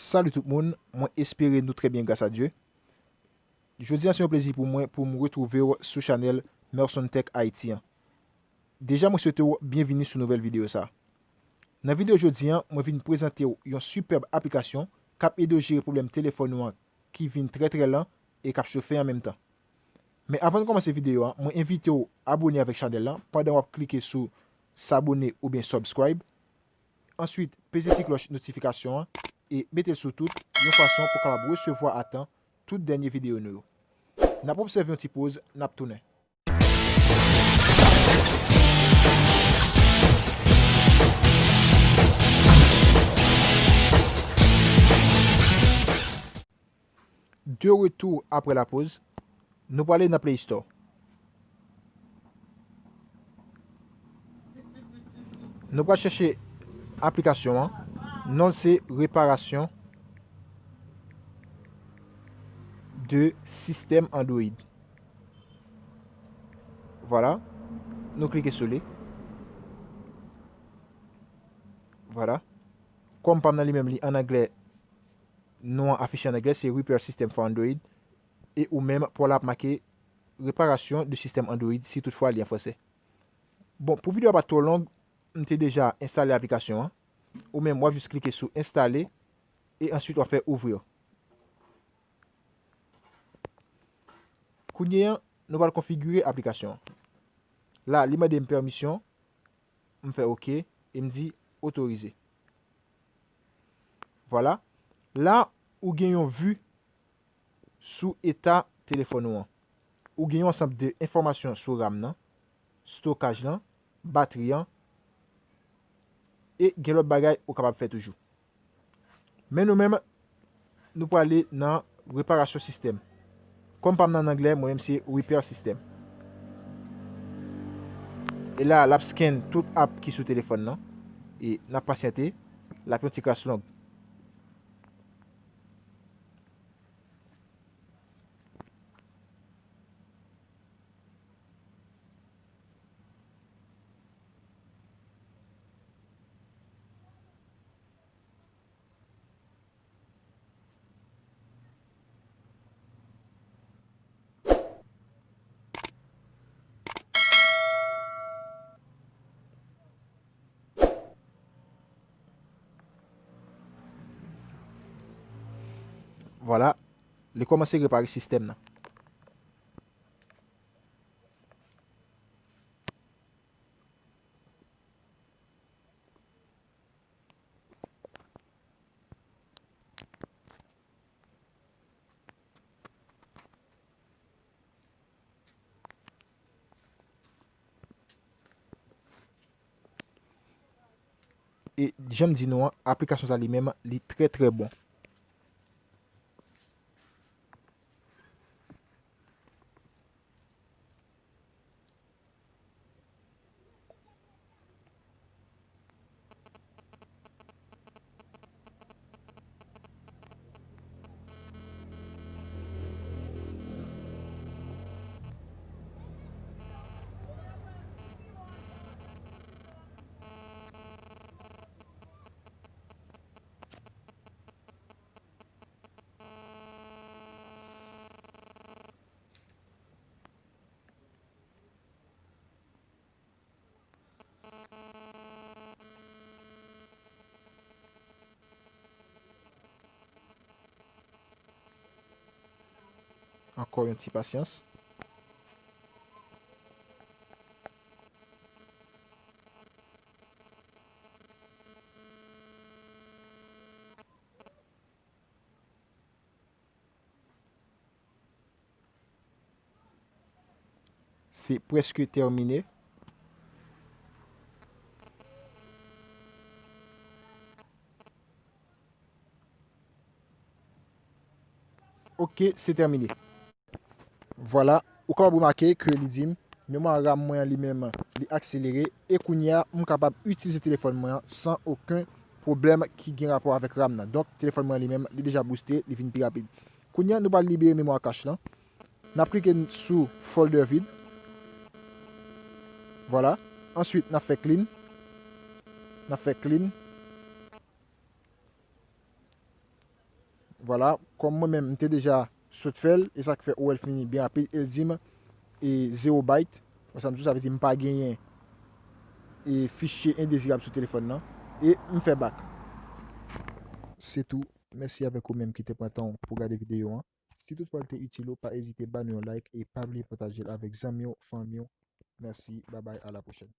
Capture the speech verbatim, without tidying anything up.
Salut tout moun, mwen espere nou trè byen gras a Dye. Jodi a se yon plezi pou mwen pou m retwouve w sou chanèl Merson Tech Haiti an. Deja mwen swete w byenvini sou nouvèl videyo sa. Nan videyo jodi a, mwen vin prezante w yon sipèb aplikasyon k ap ede w jere pwoblèm telefòn ou an ki vin trè trè lan e k ap chofe an menm tan. Men avan n kòmanse videyo a, mwen envite w abone avèk chanèl lan pandan w ap klike sou s'abonner oubyen subscribe. Answit, peze ti klòch notifikasyon an e mete l sou tout, yon fason pou w kapab resevwa a tan tout dènye videyo nou yo. N ap obsève yon ti poz, n ap tounen. De retour après la pause, nou prale nan Play Store. Nou pral chèche aplikasyon an. Non l se Réparation de système Android. Vwala. Nou klike sou li. Vwala. Kòm pa m nan li menm li an anglè, non an afiche an anglè, se Repair System for Android. E ou menm, pa w la ap make Réparation de système Android si toutfwa li an fransè. Bon, pou videyo a pa twò long, m te deja enstale aplikasyon an. Ou menm, w ap jis klike sou enstale e answit w ap fè ouvrir. Kounye a, nou pral konfigire aplikasyon an. La, li mande m pèmisyon, m fè oke e m di otorize. Vwala. La, ou gen yon vi sou eta telefòn ou an. Ou gen yon ansanm de enfòmasyon sou ram nan, stokaj lan, batri an, e gen lòt bagay ou kapab fè toujou. Men nou menm, nou prale nan reparasyon sistèm. Kòm pa m nan anglè, mwen menm se repair system. E la, l ap scan tout app ki sou telefòn nan. E n ap pasyante, l ap yon ti kras long. Vwala, li kòmanse repare sistèm nan. E jan m di nou an, aplikasyon sa li menm, li trè, trè bon. Ankò yon ti pasyans. Se prèske tèmine. Ok, se tèmine. Vwala, ou kapab remake ke li di m, memwa ram mwen an li menm, li akselere, e kounye a, m kapab itilize telefòn mwen an san okenn pwoblèm ki gen rapò avèk ram nan. Donk, telefòn mwen an li menm, li deja booste, li vin pi rapid. Kounye a, nou pral libere memwa cache lan. N ap klike sou folder vide. Vwala. Answit, n ap fè clean. N ap fè clean. Vwala, kòm mwen menm, m te deja sot fè l, e sa k fè ou wè l fini byen rapid, e l di m, e, zero byte. Konsa m di w, sa vle di m pa genyen, e, fichye endezirab sou telefòn nan, e m fè back. Se tou. Mèsi avèk ou menm ki te pran tan w pou gade videyo an. Si toutfwa l te itil ou, pa ezite ba nou yon like e pa bliye pataje l avèk zanmi w, fanmi w. Mèsi, babay, a la pwochèn.